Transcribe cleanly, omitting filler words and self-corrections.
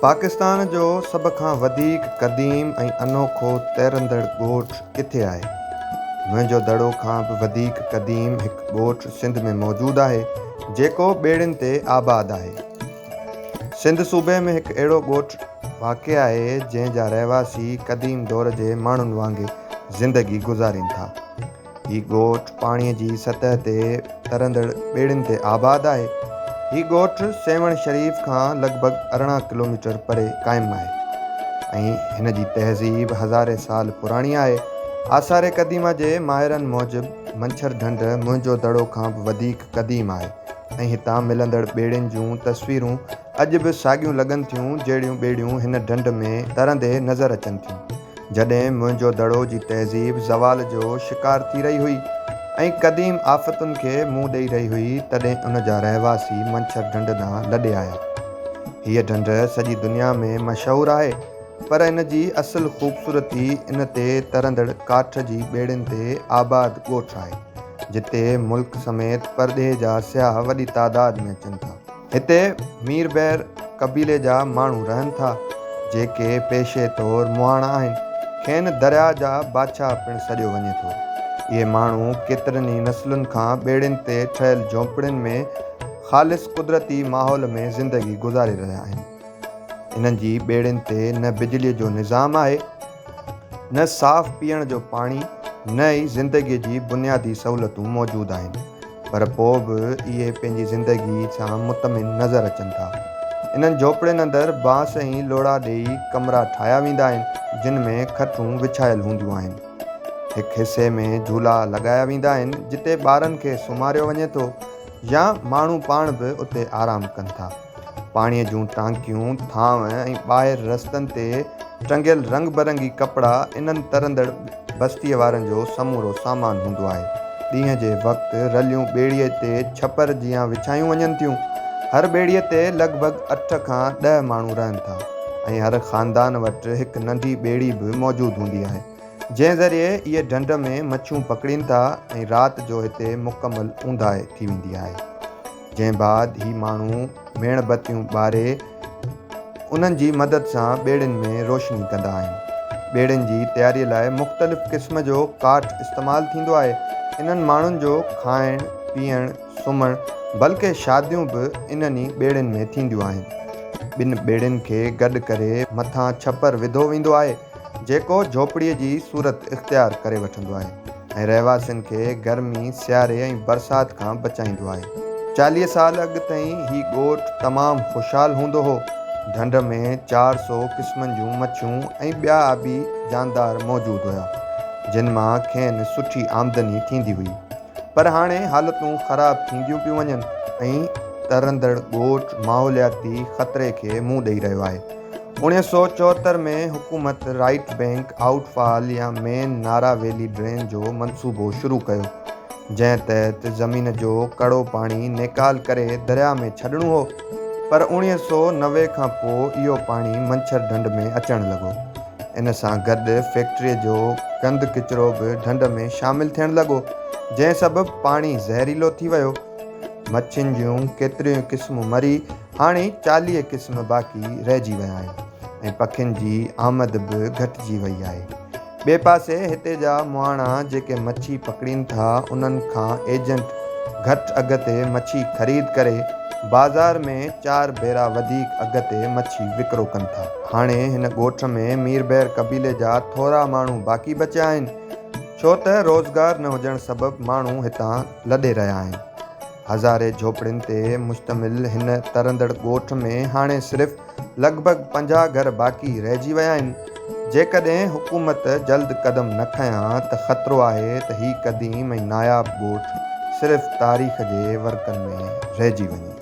پاڪستان جو سڀ کان وڌيڪ قديم ۽ انوکو ترندڙ ڳوٺ ڪٿي آهي؟ موهن جو دڙو کان به وڌيڪ قديم هڪ ڳوٺ سنڌ ۾ موجود آهي، جيڪو ٻيڙين تي آباد آهي. سنڌ صوبي ۾ هڪ اهڙو ڳوٺ واقع آهي، جنهن جا رهواسي قديم دور جي ماڻهن وانگي زندگي گذارين ٿا. هي ڳوٺ پاڻيء جي سطح تي ترندڙ ٻيڙين تي آباد آهي. هي ڳوٺ سيوهڻ شريف کان لڳ ڀڳ 18 ڪلوميٽر پري قائم آهي ۽ هن جي تهذيب هزارين سال پراڻي آهي. آثار قديمه جي ماهرن موجب منڇر ڍنڍ موهن جو دڙو کان به وڌيڪ قديم آهي ۽ هتان ملندڙ ٻيڙين جون تصويرون اڄ به ساڳيون لڳن ٿيون جهڙيون ٻيڙيون هن ڍنڍ ۾ ترندي نظر اچن ٿيون. جڏهن موهن جو دڙو جي تهذيب زوال جو شڪار ٿي رهي هئي ۽ قديم آفتن کي منهن ڏئي رهي هئي، تڏهن ان جا رهواسي منڇر ڍنڍ ڏانهن لڏي آيا. هيء ڍنڍ سڄي دنيا ۾ مشهور آهي، پر ان جي اصل خوبصورتي ان تي ترندڙ ڪاٺ جي ٻيڙين تي آباد ڳوٺ آهي، جتي ملڪ سميت پرڏيهه جا سياح وڏي تعداد ۾ اچن ٿا. هتي ميربحر قبيلي جا ماڻهو رهن ٿا، جيڪي پيشي طور مهاڻا آهن. کين درياء جا بادشاهه پڻ سڏيو وڃي ٿو. اهي ماڻهو ڪيترن ئي نسلن کان ٻيڙين تي ٺهيل جهوپڙين ۾ خالص قدرتي ماحول ۾ زندگي گذاري رهيا آهن. انهن جي ٻيڙين تي نه بجليء جو نظام آهي، نه صاف پيئڻ جو پاڻي، نه ئي زندگيء جي بنيادي سهولتون موجود آهن. پر پوء به اهي پنهنجي زندگي سان مطمئن نظر اچن ٿا. انهن جهوپڙين اندر بانس ۽ لوڙها ڏيئي ڪمرا ٺاهيا ويندا آهن، جن ۾ کٽون وڇايل هونديون آهن. هڪ حصي ۾ جهولا لڳايا ويندا آهن، جتي ٻارن کي سمهاريو وڃي ٿو يا ماڻهو پاڻ به اتي آرام ڪن ٿا. پاڻيء جون ٽانڪيون، ٿانو ۽ ٻاهر رستن تي ٽنگيل رنگ برنگي ڪپڙا انهن ترندڙ بستيء وارن جو سمورو سامان هوندو آهي. ڏينهن جي وقت رليون ٻيڙيء تي ڇپر جيان وڇايون وڃن ٿيون. هر ٻيڙيء تي لڳ ڀڳ اٺ کان ڏهه ماڻهو رهن ٿا ۽ هر خاندان وٽ هڪ ننڍي ٻيڙي به موجود هوندي آهي، جنهن ذريعي اهي ڍنڍ ۾ مڇيون پڪڙين ٿا ۽ رات جو هتي مڪمل اونداهي ٿي ويندي آهي. جنهن بعد هي ماڻهو ميڻ بتيون ٻاري انهن جي مدد سان ٻيڙين ۾ روشني ڪندا آهن. ٻيڙين جي تياري لاء مختلف قسم جو ڪاٺ استعمال ٿيندو آهي. انهن ماڻهن جو کائڻ، پيئڻ، سمهڻ بلڪه شاديون به انهن ئي ٻيڙين ۾ ٿينديون آهن. ٻن ٻيڙين کي گڏ ڪري مٿان ڇپر وڌو ويندو آهي، جيڪو جهوپڙيء جي صورت اختيار ڪري وٺندو آهي. ۽ رهواسين کي گرمي، سياري ۽ برسات کان بچائيندو آهي. 40 سال اڳ تائين هي ڳوٺ تمام خوشحال هوندو هو. ڍنڍ ۾ 400 قسمن جون مڇيون ۽ ٻيا آبي جاندار موجود هيا، جن مان کين سٺي آمدني ٿيندي هئي. پر هاڻي حالتون خراب ٿينديون پيون وڃن ۽ ترندڙ ڳوٺ ماحولياتي خطري کي منهن ڏئي رهيو آهي. 1974 ۾ حڪومت رائيٽ بئنڪ آئوٽ فال يا مين نارا ويلي ڊرين جو منصوبو شروع ڪيو، جنهن تحت زمين جو ڪڙو پاڻي نيڪال ڪري درياء ۾ ڇڏڻو هو، پر 1990 کان پوء اهو پاڻي منڇر ڍنڍ ۾ اچڻ لڳو. ان سان گڏ فيڪٽري جو گند ڪچرو به ڍنڍ ۾ شامل ٿيڻ لڳو، جنهن سبب پاڻي زهريلو ٿي ويو. مڇين جون ڪيتريون ئي قسمون مري هاڻي 40 قسم باقي رهجي ويا آهن ۽ پکين جي آمد به گهٽجي وئي آهي. ٻئي پاسي هتي جا مهاڻا جيڪي مڇي پڪڙين ٿا انهن کان ايجنٽ گهٽ اگهه تي مڇي خريد ڪري بازار ۾ چار ڀيرا وڌيڪ اگهه تي مڇي وڪرو ڪن ٿا. هاڻي هن ڳوٺ ۾ ميربحر قبيلي جا ٿورا ماڻهو باقي بچيا آهن ڇو ته روزگار نه هجڻ سبب ماڻهو هتان لڏي رهيا آهن. هزارين جهوپڙين تي مشتمل هن ترندڙ ڳوٺ ۾ هاڻي صرف لڳ ڀڳ 50 گهر باقي رهجي ويا آهن. جيڪڏهن حڪومت جلد قدم نه کنيا ته خطرو آهي ته هي قديم ۽ ناياب ڳوٺ صرف تاريخ جي ورقن ۾ رهجي وڃي.